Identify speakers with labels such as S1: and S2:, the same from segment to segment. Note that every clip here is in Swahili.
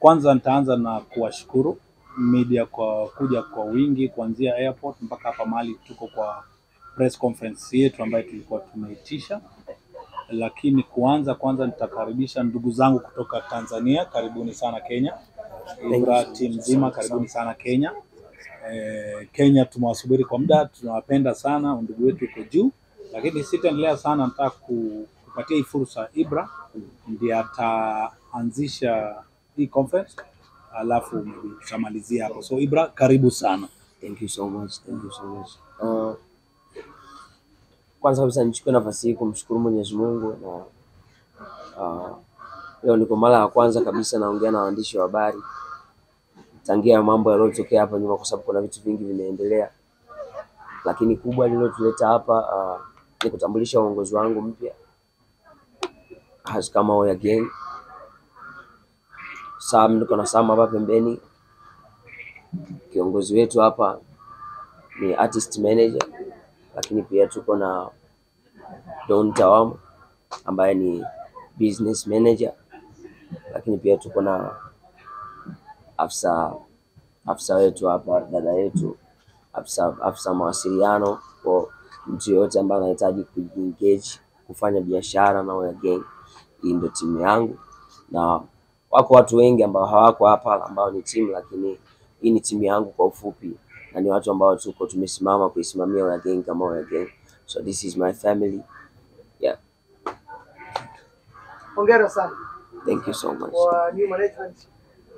S1: Kwanza nitaanza na kuwashukuru media kwa kuja kwa wingi kuanzia airport mpaka hapa mahali tuko kwa press conference yetu ambayo tulikuwa tumeitisha. Lakini kuanza kwanza nitakaribisha ndugu zangu kutoka Tanzania, karibuni sana Kenya. Ibra team nzima, karibuni sana Kenya. Kenya tumewasubiri kwa muda, tunawapenda sana, ndugu wetu uko juu. Lakini sitaendelea sana, nataka kupatia hii fursa Ibra ndiye ataanzisha hii conference, alafu maybe tutamalizia hapo. So Ibra, karibu sana.
S2: Thank you so much. Thank you so much. Kwanza kabisa nichukue nafasi hii kumshukuru Mwenyezi Mungu na leo niko mara ya kwanza kabisa naongea na waandishi wa habari tangia mambo yaliyotokea hapa nyuma, kwa sababu kuna vitu vingi vimeendelea, lakini kubwa lililotuleta hapa ni kutambulisha uongozi wangu mpya kama Oya Gang. Sam, niko na Sam hapa pembeni, kiongozi wetu hapa ni artist manager, lakini pia tuko na Don Tawam ambaye ni business manager, lakini pia tuko na afisa wetu hapa, dada yetu, afisa mawasiliano kwa mtu yoyote ambaye anahitaji kuengage kufanya biashara na Oya Gang. Hii ndio timu yangu, na wako watu wengi ambao hawako hapa ambao ni timu, lakini hii ni timu yangu kwa ufupi, na ni watu ambao tuko tumesimama kuisimamia Oya Gang kama Oya Gang. So this is my family. Yeah.
S3: Hongera sana.
S2: Thank you so much.
S3: Kwa new management.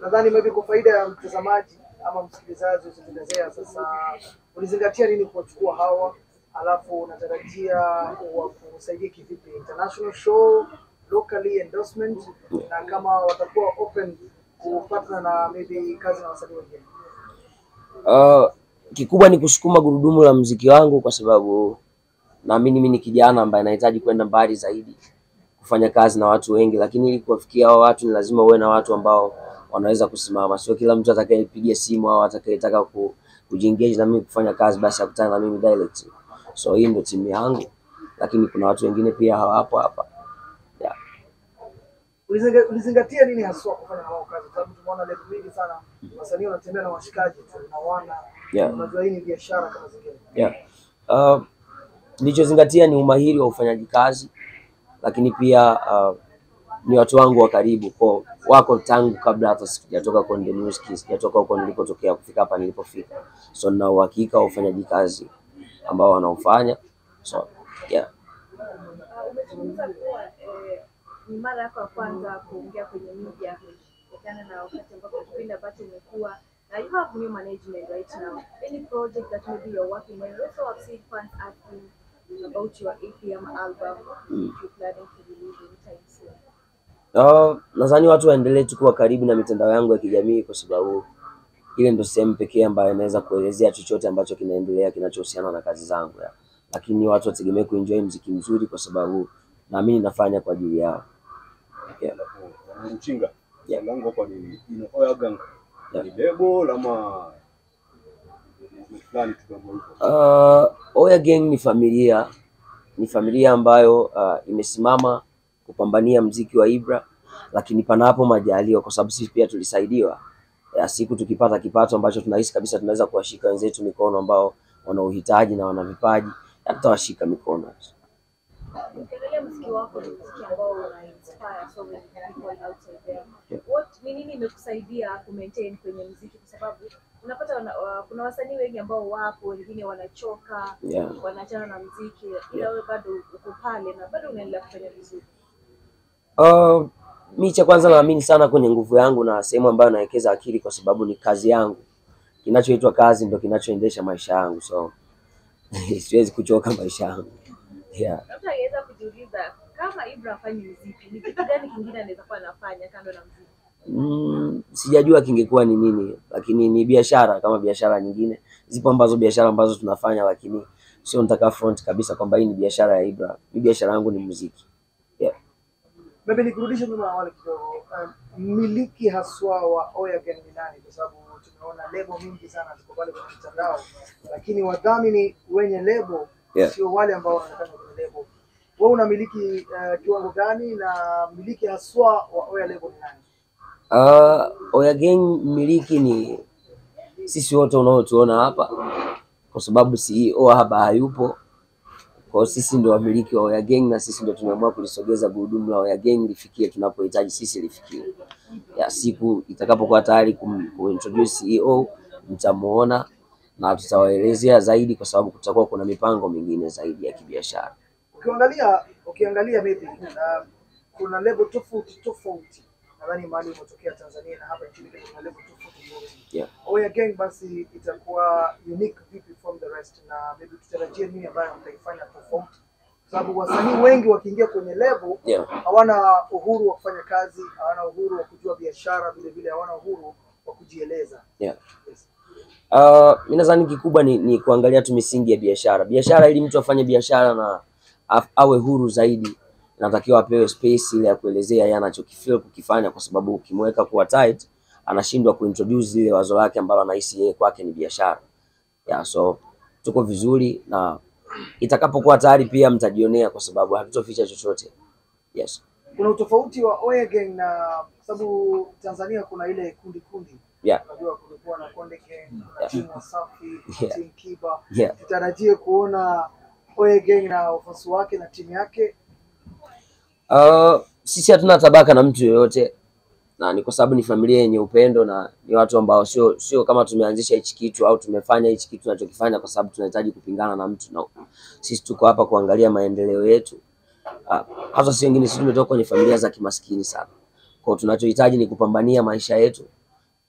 S3: Nadhani maybe kwa faida ya mtazamaji ama msikilizaji usizingatia sasa, ulizingatia nini kuwachukua hawa, alafu unatarajia wakusaidie kivipi international show, locally endorsement, na kama watakuwa open kupatana na maybe kazi na wasanii wengine?
S2: Kikubwa ni kusukuma gurudumu la muziki wangu, kwa sababu naamini mimi ni kijana ambaye nahitaji kwenda mbali zaidi, kufanya kazi na watu wengi, lakini ili kuwafikia hao watu ni lazima uwe na watu ambao wanaweza kusimama. Sio kila mtu atakayepiga simu au atakayetaka kujiengage na mimi kufanya kazi basi akutane na mimi direct. So hii ndio timu yangu, lakini kuna watu wengine pia hawapo hapa. Yeah.
S3: Ulizingatia nini haswa kufanya na wao kazi? Sababu tumeona level mingi sana wasanii wanatembea na washikaji tu na wana unajua hii ni biashara kama zingine.
S2: Yeah. Nilichozingatia ni umahiri wa ufanyaji kazi, lakini pia ni watu wangu wa karibu, kwa wako tangu kabla hata sijatoka Konde Music, sijatoka huko nilikotokea kufika hapa nilipofika. So nina uhakika wa ufanyaji kazi ambao wanaofanya. So yeah.
S4: Umezungumza kuwa ni mara yako ya kwanza kuongea kwenye media kutokana na wakati ambapo kipindi ambacho umekuwa na you have new management right now. Any project that maybe you're working on? Also I've seen fans asking about your EP album, if you're planning to release anytime soon.
S2: Nadhani watu waendelee tu kuwa karibu na mitandao yangu ya kijamii, kwa sababu ile ndio sehemu pekee ambayo inaweza kuelezea chochote ambacho kinaendelea kinachohusiana na kazi zangu. Lakini watu wategemee kuenjoy muziki mzuri, kwa sababu naamini nafanya kwa ajili yao. Yeah.
S5: Mchinga. Yeah. Langu hapa ni Oya Gang. Ni lebo ama fulani tu kama hivyo.
S2: Oya Gang ni familia, ni familia ambayo imesimama kupambania muziki wa Ibra, lakini panapo majaliwa, kwa sababu sisi pia tulisaidiwa. Siku tukipata kipato ambacho tunahisi kabisa tunaweza kuwashika wenzetu mikono ambao wana uhitaji na wana vipaji, tutawashika mikono.
S4: Ukiangalia muziki wako ni muziki ambao una inspire so many people outside there. What ni nini imekusaidia ku maintain kwenye muziki, kwa sababu unapata kuna wasanii wengi ambao wapo, wengine wanachoka, wanaachana na muziki, ila wewe bado uko pale na bado unaendelea kufanya vizuri?
S2: Mimi cha kwanza naamini sana kwenye nguvu yangu na sehemu ambayo nawekeza akili, kwa sababu ni kazi yangu. Kinachoitwa kazi ndio kinachoendesha maisha yangu, so siwezi kuchoka maisha yangu. Yeah.
S4: Mtu angeweza kujiuliza kama Ibra hafanyi muziki, ni kitu gani kingine anaweza kuwa anafanya kando na muziki?
S2: Sijajua kingekuwa ni nini, lakini ni biashara kama biashara nyingine. Zipo ambazo biashara ambazo tunafanya, lakini sio nitaka front kabisa kwamba hii ni biashara ya Ibra. Ni biashara yangu ni muziki. Yeah.
S3: Maybe nikurudishe nyuma awali kidogo. Mmiliki haswa wa Oya Gang ni nani? Kwa sababu tumeona lebo mingi sana ziko pale kwenye mitandao, lakini wadhamini wenye lebo sio wale ambao wanaonekana kwenye lebo. Wewe unamiliki kiwango gani na mmiliki haswa wa Oya lebo ni nani?
S2: Oya Gang mmiliki ni sisi wote unaotuona hapa, kwa sababu CEO hapa hayupo. Kwa hiyo sisi ndio wamiliki wa Oya Gang na sisi ndio tumeamua kulisogeza gurudumu la Oya Gang lifikie tunapohitaji sisi lifikie. Ya siku itakapokuwa tayari kuintroduce CEO mtamuona na tutawaelezea zaidi, kwa sababu kutakuwa kuna mipango mingine zaidi ya kibiashara.
S3: Ukiangalia maybe kuna level tofauti tofauti, nadhani mahali umetokea Tanzania na hapa nchini Kenya kuna level tofauti tofauti.
S2: Yeah.
S3: Oya Gang basi itakuwa unique vipi from the rest, na maybe tutarajie nini ambayo mtaifanya tofauti? Kwa sababu wasanii wengi wakiingia kwenye level hawana uhuru wa kufanya kazi, hawana uhuru wa kujua biashara, vile vile hawana uhuru wa kujieleza. Yes.
S2: Mimi nadhani kikubwa ni kuangalia tu misingi ya biashara. Biashara, ili mtu afanye biashara na awe huru zaidi, inatakiwa apewe space ile ya kuelezea yeye anachokifeel kukifanya, kwa sababu ukimweka kuwa tight anashindwa kuintroduce ile wazo lake ambalo anahisi yeye kwake ni biashara. Yeah, so tuko vizuri na itakapokuwa tayari pia mtajionea, kwa sababu hatutoficha chochote. Yes.
S3: Kuna utofauti wa Oya Gang na, kwa sababu Tanzania kuna ile kundi kundi. Unajua kulikuwa na Konde Gang, kuna timu Wasafi, timu Kiba. Tutarajie kuona Oya Gang na wafuasi wake na timu yake.
S2: Sisi hatuna tabaka na mtu yoyote, na ni kwa sababu ni familia yenye upendo na ni watu ambao sio kama tumeanzisha hichi kitu au tumefanya hichi kitu tunachokifanya kwa sababu tunahitaji kupingana na mtu. No. Sisi tuko hapa kuangalia maendeleo yetu. Hasa sisi wengine, sisi tumetoka kwenye familia za kimaskini sana. Kwa hiyo tunachohitaji ni kupambania maisha yetu,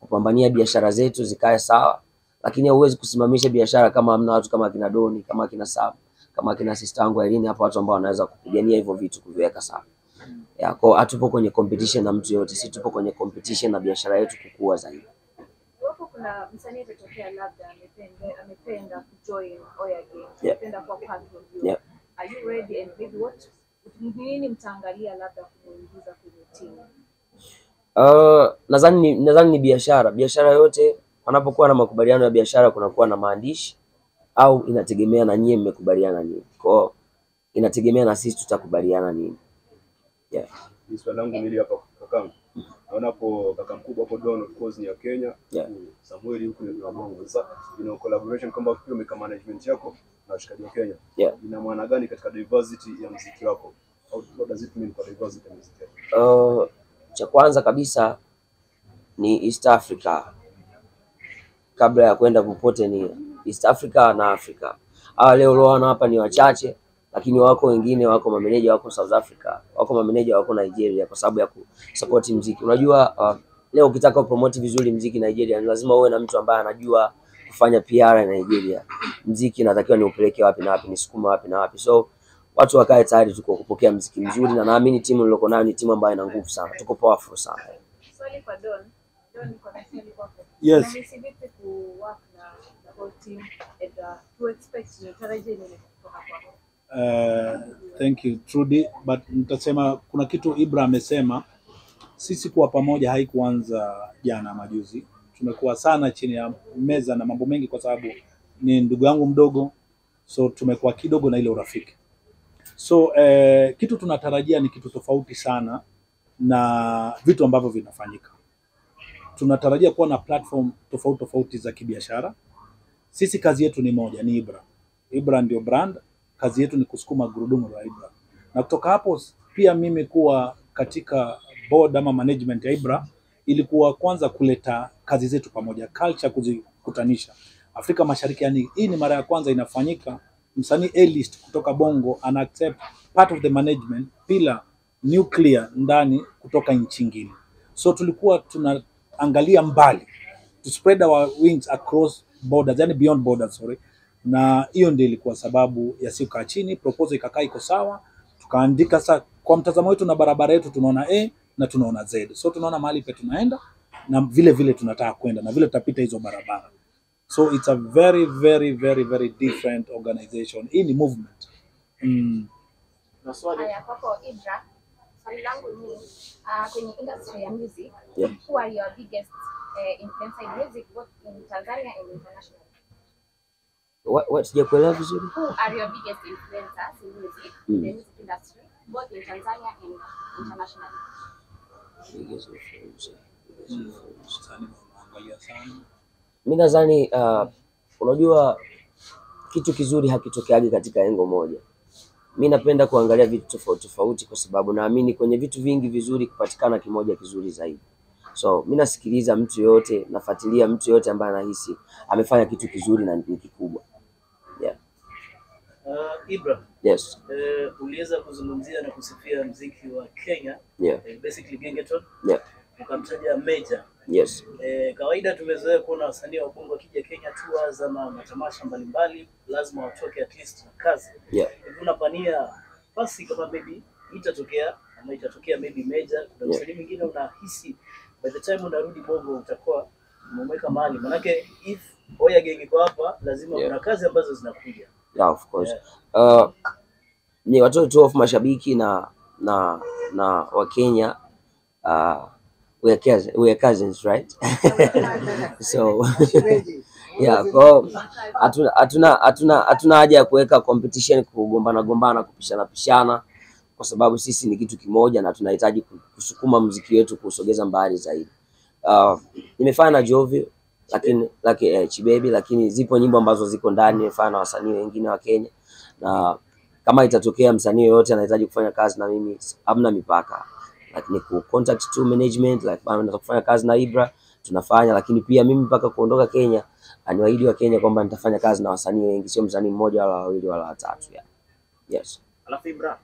S2: kupambania biashara zetu zikae sawa, lakini hauwezi kusimamisha biashara kama hamna watu kama kina Doni, kama kina Sam, kama kina sister yangu Irene hapa, watu ambao wanaweza kupigania hivyo vitu kuviweka sawa. Ya, kwa hatupo kwenye competition na mtu yoyote, sisi tupo kwenye competition na biashara yetu kukua zaidi.
S4: Iwapo kuna msanii atatokea labda amependa kujoin Oya Gang, amependa kuwa part of you. Are you ready, and maybe what nini mtaangalia labda kumuingiza kwenye team?
S2: Nadhani ni biashara. Biashara yote panapokuwa na makubaliano ya biashara kunakuwa na maandishi, au inategemea na nyie mmekubaliana nini. Kwa hiyo inategemea na sisi tutakubaliana nini. Yeah.
S5: Ni swali langu mimi hapa kakangu. Naona hapo kaka mkubwa hapo Don of course ni ya Kenya. Samuel huku ni wa Bongo. Sasa ina collaboration kwamba pia umeka management yako na washikaji wa Kenya. Ina maana gani katika diversity ya muziki wako? Au what does it mean kwa diversity ya muziki wako?
S2: Cha kwanza kabisa ni East Africa. Kabla ya kwenda popote ni East Africa na Africa. Hawa leo unaona hapa ni wachache, lakini wako wengine, wako mameneja wako South Africa, wako mameneja wako Nigeria kwa sababu ya kusupport muziki. Unajua leo ukitaka kupromote vizuri muziki Nigeria ni lazima uwe na mtu ambaye anajua kufanya PR ya Nigeria. Muziki inatakiwa ni upeleke wapi na wapi, nisukume wapi na wapi. So watu wakae tayari tuko kupokea muziki mzuri, na naamini timu niloko nayo ni timu ambayo ina nguvu sana. Tuko powerful sana.
S4: Swali kwa Don. Don, kwa swali kwako.
S1: Yes.
S4: Unahisi vipi ku work na the whole team and to expect tutarajie nini kutoka kwako?
S1: Thank you Trudy, but nitasema kuna kitu Ibra amesema. Sisi kuwa pamoja haikuanza jana majuzi. Tumekuwa sana chini ya meza na mambo mengi, kwa sababu ni ndugu yangu mdogo, so tumekuwa kidogo na ile urafiki. So kitu tunatarajia ni kitu tofauti sana na vitu ambavyo vinafanyika. Tunatarajia kuwa na platform tofauti tofauti za kibiashara. Sisi kazi yetu ni moja, ni Ibra. Ibra ndio brand, kazi yetu ni kusukuma gurudumu la Ibra. Na kutoka hapo pia mimi kuwa katika board ama management ya Ibra ilikuwa kwanza kuleta kazi zetu pamoja, culture kuzikutanisha. Afrika Mashariki, yani hii ni mara ya kwanza inafanyika, msanii A-list kutoka Bongo ana accept part of the management bila nuclear ndani kutoka nchi nyingine. So tulikuwa tunaangalia mbali to spread our wings across borders, yani beyond borders, sorry. Na hiyo ndio ilikuwa sababu ya siku kaa chini, proposal ikakaa iko sawa, tukaandika sasa kwa mtazamo wetu na barabara yetu tunaona A na tunaona Z. So tunaona mahali pe tunaenda na vile vile tunataka kwenda na vile tutapita hizo barabara. So it's a very very very very different organization. Hii ni movement.
S3: Na swali
S6: Haya, kwako Ibra, swali langu ni kwenye industry ya music, who are your biggest influencer in music both in Tanzania and internationally?
S2: What, sijakuelewa vizuri?
S6: Who are your biggest influencers in music, in the music industry, both in Tanzania and internationally?
S2: Biggest influencer.
S1: Msanii unaangalia sana.
S2: Mimi nadhani unajua kitu kizuri hakitokeagi katika engo moja. Mimi napenda kuangalia vitu tofauti tofauti kwa sababu naamini kwenye vitu vingi vizuri kupatikana kimoja kizuri zaidi. So mimi nasikiliza mtu yote, nafuatilia mtu yote ambaye anahisi amefanya kitu kizuri na ni kikubwa. Yeah.
S7: Ibra.
S2: Yes.
S7: Uliweza kuzungumzia na kusifia mziki wa Kenya.
S2: Yeah.
S7: Basically Gengeton.
S2: Yeah.
S7: Ukamtaja Major.
S2: Yes.
S7: Kawaida tumezoea kuona wasanii wa Bongo wakija Kenya tours ama matamasha mbalimbali lazima watoke at least na kazi.
S2: Yeah.
S7: Unapania basi kama maybe itatokea ama itatokea maybe Major, kuna msanii mwingine unahisi by the time unarudi Bongo utakuwa umemweka mahali. Manake if Oya Gang iko hapa lazima kuna kazi ambazo zinakuja.
S2: Yeah, of course. Yeah. Ni watoto tu of mashabiki na wa Kenya. We are cousins, right? So yeah, kwa hatuna haja ya kuweka competition, kugombana gombana, kupishana pishana, kwa sababu sisi ni kitu kimoja na tunahitaji kusukuma muziki wetu kusogeza mbali zaidi. Nimefanya na Jovi lakini Chibaby, lakini zipo nyimbo ambazo ziko ndani, nimefanya na wasanii wengine wa Kenya, na kama itatokea msanii yoyote anahitaji kufanya kazi na mimi, hamna mipaka. Lakini ku contact to management, like nataka kufanya kazi na Ibra, tunafanya. Lakini pia mimi mpaka kuondoka Kenya, aniwaahidi wa Kenya kwamba nitafanya kazi na wasanii wengi, sio msanii mmoja wala wawili wala watatu. Yeah. Yes.
S8: Alafu Ibra,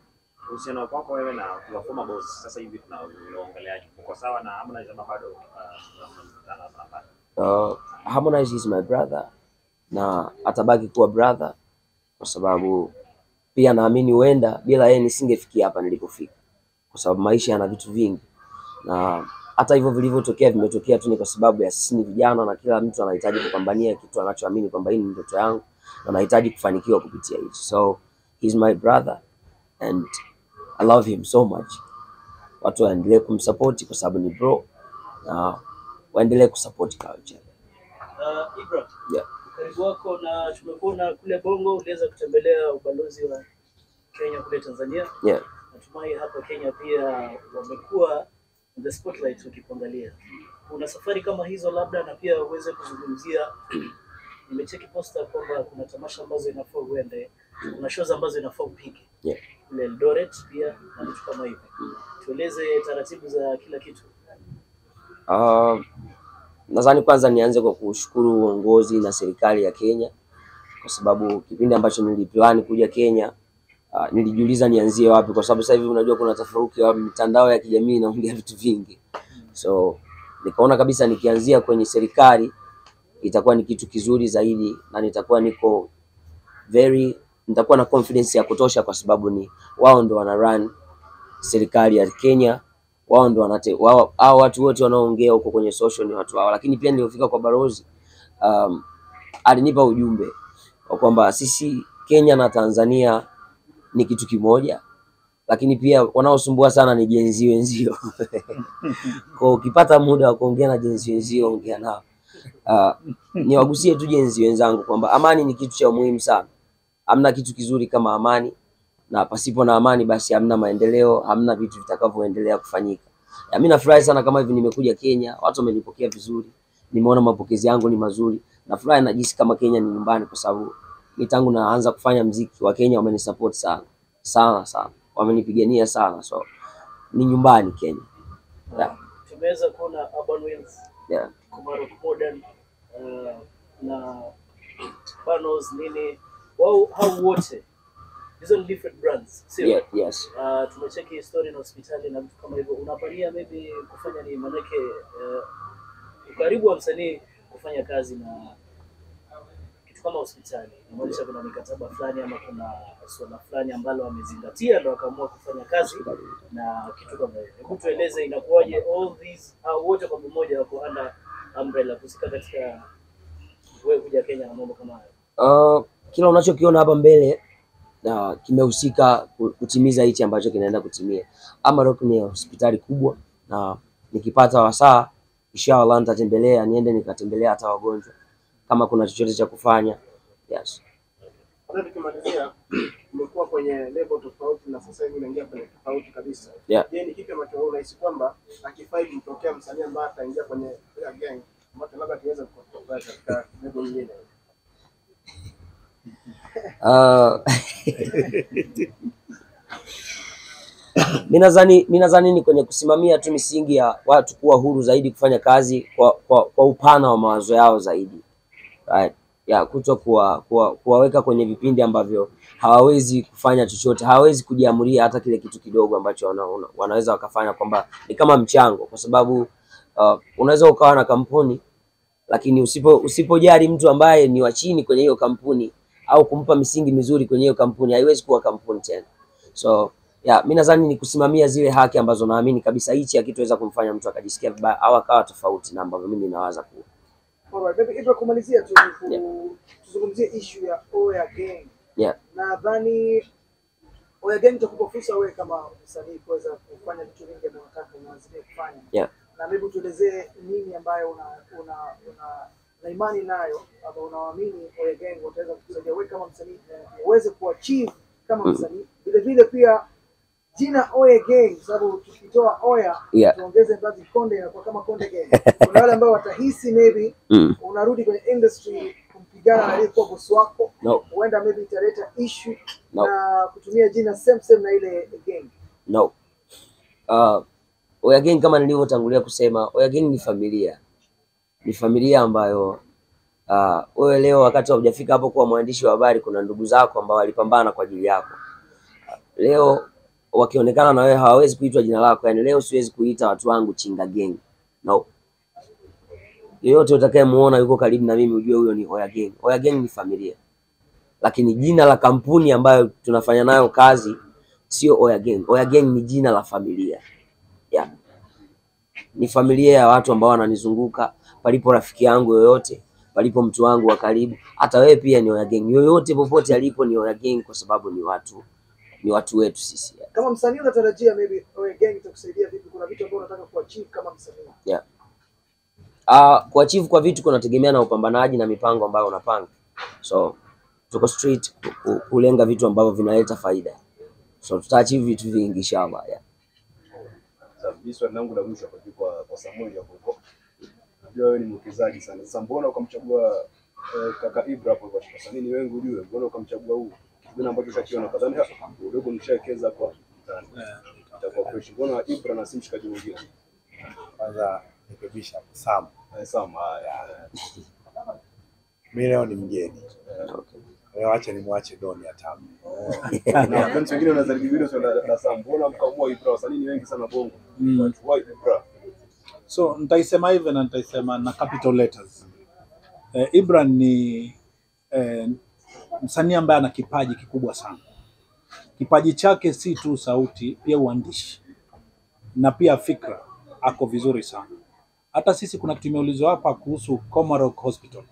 S8: uhusiano wako wewe na former boss sasa hivi tunaongeleaje? Uko sawa na Harmonize ama bado mnakutana hapa?
S2: Harmonize is my brother na atabaki kuwa brother kwa sababu pia naamini huenda bila yeye nisingefikia hapa nilipofika, kwa sababu maisha yana vitu vingi, na hata hivyo vilivyotokea vimetokea tu ni kwa sababu ya sisi ni vijana na kila mtu anahitaji kupambania kitu anachoamini kwamba hii ni ndoto yangu na anahitaji kufanikiwa kupitia hicho. So he's my brother and I love him so much. Watu waendelee kumsupport kwa sababu ni bro, na waendelee kusupport culture.
S7: Ibra,
S2: yeah.
S7: Karibu wako na tumekuona kule Bongo, uliweza kutembelea ubalozi wa Kenya kule Tanzania.
S2: Yeah.
S7: Natumai hapa Kenya pia wamekuwa in the spotlight wakikuangalia. Una safari kama hizo labda, na pia uweze kuzungumzia, nimecheki poster kwamba kuna tamasha ambazo inafaa uende, kuna shows ambazo inafaa upige.
S2: Yeah.
S7: Kule Eldoret pia na vitu kama hivyo. Tueleze taratibu za kila kitu.
S2: Nadhani kwanza nianze kwa kushukuru uongozi na serikali ya Kenya, kwa sababu kipindi ambacho niliplan kuja Kenya, nilijiuliza nianzie wapi, kwa sababu sasa hivi unajua kuna tafaruki wa mitandao ya kijamii inaongea vitu vingi. So nikaona kabisa nikianzia kwenye serikali itakuwa ni kitu kizuri zaidi na nitakuwa niko very, nitakuwa na confidence ya kutosha, kwa sababu ni wao ndo wana run serikali ya Kenya, wao ndo wao, hao watu wote wanaoongea huko kwenye social ni watu wao. Lakini pia nilipofika kwa balozi, alinipa ujumbe wa kwamba sisi Kenya na Tanzania ni kitu kimoja, lakini pia wanaosumbua sana ni jenzi wenzio. Kwa ukipata muda wa kuongea na jenzi wenzio, ongea nao. Niwagusie tu jenzi wenzangu kwamba amani ni kitu cha muhimu sana. Hamna kitu kizuri kama amani, na pasipo na amani basi hamna maendeleo, hamna vitu vitakavyoendelea kufanyika. Mimi nafurahi sana kama hivi nimekuja Kenya, watu wamenipokea vizuri, nimeona mapokezi yangu ni mazuri. Nafurahi, najisikia kama Kenya ni nyumbani, kwa sababu mimi tangu naanza kufanya muziki wa Kenya wamenisupport sana sana sana, wamenipigania sana, so ni nyumbani Kenya. Yeah.
S7: Tumeweza kuona Urban Wheels,
S2: yeah,
S7: Komarok Modern, na Panos nini, wao hao wote hizo ni different brands, sio?
S2: Yeah, yes.
S7: Tumecheki story na hospitali na vitu kama hivyo. Unapania maybe kufanya ni manake ukaribu wa msanii kufanya kazi na kitu kama hospitali, inamaanisha kuna mikataba fulani ama kuna swala fulani ambalo wamezingatia ndio wakaamua kufanya kazi na kitu kama hivyo. Hebu tueleze inakuwaje all these au wote kwa pamoja wako under umbrella kusika katika wewe kuja Kenya na mambo kama hayo?
S2: Kila unachokiona hapa mbele na kimehusika kutimiza hichi ambacho kinaenda kutimia. Amarok ni hospitali kubwa, na nikipata wasaa inshallah nitatembelea, niende nikatembelea hata wagonjwa kama kuna chochote cha kufanya. Yes.
S9: Hata tukimalizia, umekuwa kwenye level tofauti na sasa hivi unaingia kwenye tofauti kabisa. Je, ni kipi ambacho unahisi kwamba akifai kumtokea msanii ambaye ataingia kwenye gang ambacho labda kiweza kutoka katika level nyingine?
S2: Mimi nadhani ni kwenye kusimamia tu misingi ya watu kuwa huru zaidi kufanya kazi kwa upana wa mawazo yao zaidi. Right. Ya kuto kuwaweka kwenye vipindi ambavyo hawawezi kufanya chochote, hawawezi kujiamulia hata kile kitu kidogo ambacho wanaweza wakafanya, kwamba ni kama mchango, kwa sababu unaweza ukawa na kampuni lakini usipojali mtu ambaye ni wa chini kwenye hiyo kampuni au kumpa misingi mizuri kwenye hiyo kampuni, haiwezi kuwa kampuni tena. So yeah, mimi nadhani ni kusimamia zile haki ambazo naamini kabisa hichi hakitoweza kumfanya mtu akajisikia vibaya au akawa tofauti na ambavyo mimi nawaza kuwa.
S3: Alright, baby, Ibra, kumalizia tu tuzungumzie issue ya Oya Gang. Nadhani Oya Gang itakupa fursa wewe kama msanii kuweza kufanya vitu vingi ambavyo unataka uanzie kufanya. Na maybe tuelezee nini ambayo una imani nayo au unaamini Oya Gang wataweza kukusaidia wewe kama msanii uweze kuachieve kama msanii. Vile vile pia jina Oya Gang, sababu tukitoa Oya tuongeze mbazi Konde inakuwa kama Konde Gang. Kuna wale ambao watahisi maybe unarudi kwenye industry kumpigana na aliyekuwa boss wako. Huenda maybe italeta issue na kutumia jina same na ile gang.
S2: No. Oya Gang kama nilivyotangulia kusema, Oya Gang ni familia. Ni familia ambayo wewe leo wakati hujafika hapo kuwa mwandishi wa habari, kuna ndugu zako ambao walipambana kwa ajili yako. Leo wakionekana na wewe hawawezi kuitwa jina lako. Yani leo siwezi kuita watu wangu Chinga Gang. No. Yeyote utakayemuona yuko karibu na mimi ujue huyo ni Oya Gang. Oya Gang ni familia. Lakini jina la kampuni ambayo tunafanya nayo kazi sio Oya Gang. Oya Gang ni jina la familia. Yeah. Ni familia ya watu ambao wananizunguka, palipo rafiki yangu yoyote, palipo mtu wangu wa karibu, hata wewe pia ni Oya Gang. Yoyote popote alipo ni Oya Gang kwa sababu ni watu wetu sisi. Yeah.
S3: Kama msanii unatarajia maybe Oya Gang itakusaidia vipi? Kuna vitu ambavyo unataka kuachieve kama msanii?
S2: Yeah. Kuachieve kwa vitu kunategemea na upambanaji na mipango ambayo unapanga. So tuko street kulenga vitu ambavyo vinaleta faida. So tutaachieve vitu vingi inshallah. Yeah.
S5: Sasa swali langu la mwisho kwa Samuel hapo. Najua wewe ni mwekezaji sana. Sasa mbona ukamchagua kaka Ibra hapo kwa wasanii ni wengi ujue, mbona ukamchagua huyu? Kitu ambacho ushakiona kadhani udogo mshawekeza kwa mtaani. Itakuwa fresh. Mbona Ibra na si mshikaji mwingine?
S10: Kwanza nikebisha Sam.
S5: Sam.
S10: Mimi leo ni mgeni. Okay. Leo acha nimwache Doni atamu.
S5: Na watu wengine wanazaribu swali la Sam, mbona mkaamua Ibra? Wasanii ni wengi sana Bongo. Why Ibra?
S1: So nitaisema hivi na nitaisema na capital letters. Ibra ni msanii ambaye ana kipaji kikubwa sana. Kipaji chake si tu sauti, pia uandishi na pia fikra, ako vizuri sana. Hata sisi kuna kitu tumeulizwa hapa kuhusu Komarok Hospital.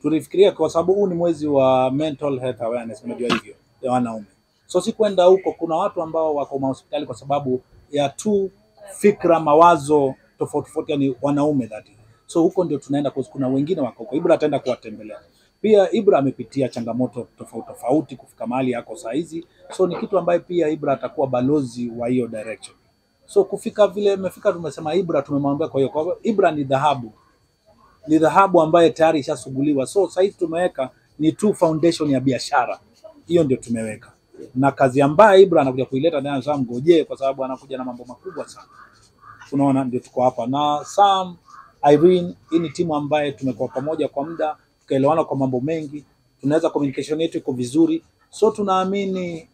S1: Tulifikiria kwa sababu huu ni mwezi wa mental health awareness, unajua hivyo, ya wanaume. So si kwenda huko, kuna watu ambao wako hospitali kwa sababu ya tu fikra, mawazo tofauti tofauti, yani wanaume that. So huko ndio tunaenda, kwa kuna wengine wako huko. Ibra ataenda kuwatembelea. Pia Ibra amepitia changamoto tofauti tofauti kufika mahali yako saa hizi. So ni kitu ambaye pia Ibra atakuwa balozi wa hiyo direction. So kufika vile imefika, tumesema Ibra tumemwambia, kwa hiyo kwa Ibra ni dhahabu. Ni dhahabu ambaye tayari ishasuguliwa. So sasa hivi tumeweka ni tu foundation ya biashara. Hiyo ndio tumeweka. Na kazi ambayo Ibra anakuja kuileta ndani ya Sam, ngojee kwa sababu anakuja na mambo makubwa sana. Unaona, ndio tuko hapa. Na Sam, Irene, hii ni timu ambaye tumekuwa pamoja kwa muda, tukaelewana kwa mambo mengi, tunaweza communication yetu iko vizuri. So tunaamini